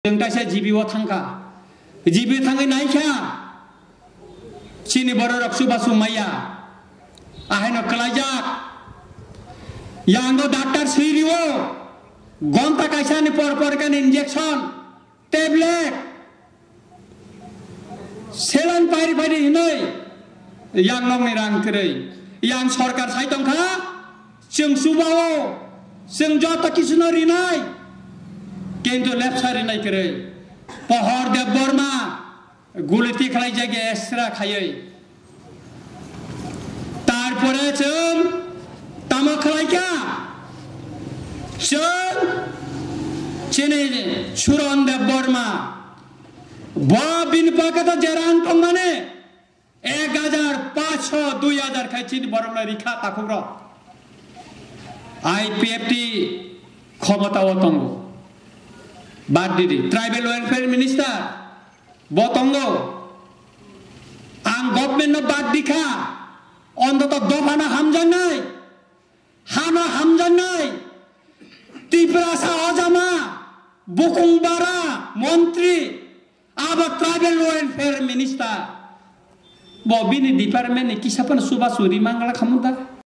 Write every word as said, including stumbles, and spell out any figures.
Chwng kaisa G B o thangkha. G B thangwi naikha. Chini bororok chubachu maya. Ahaino kwlaijak. Yango doctor swi rio. Gonta kaisani por por kani injection, tablet. Saline pairi pairi hinwi yang nokni rang kwrwi. Yang sorkar sai tongkha, chwng chubao, chwng joto kichuno rinai, kintu lepsa rinai kwrwi. Pohor Debbarma guli tikhlaijak extra khaiwi. Tarpore chwng tamo khlaikha? Chwng chini Suron Debbarma, bo bini pocket o je rang tongmani, ek hajar, panchsho, dui hajar khai chini borokno rikha takhukrok. I P F T khomotao tongo. Bad didi. Tribal Welfare Minister bo tongo. Ang government no bad dikha. Ontoto dophano hamjaknai. Hano hamjaknai Tiprasa ojama, bukung bara, montri, abo tribal welfare minister. Bo bini department ni kisa phano chubachu ri mangla khamu da?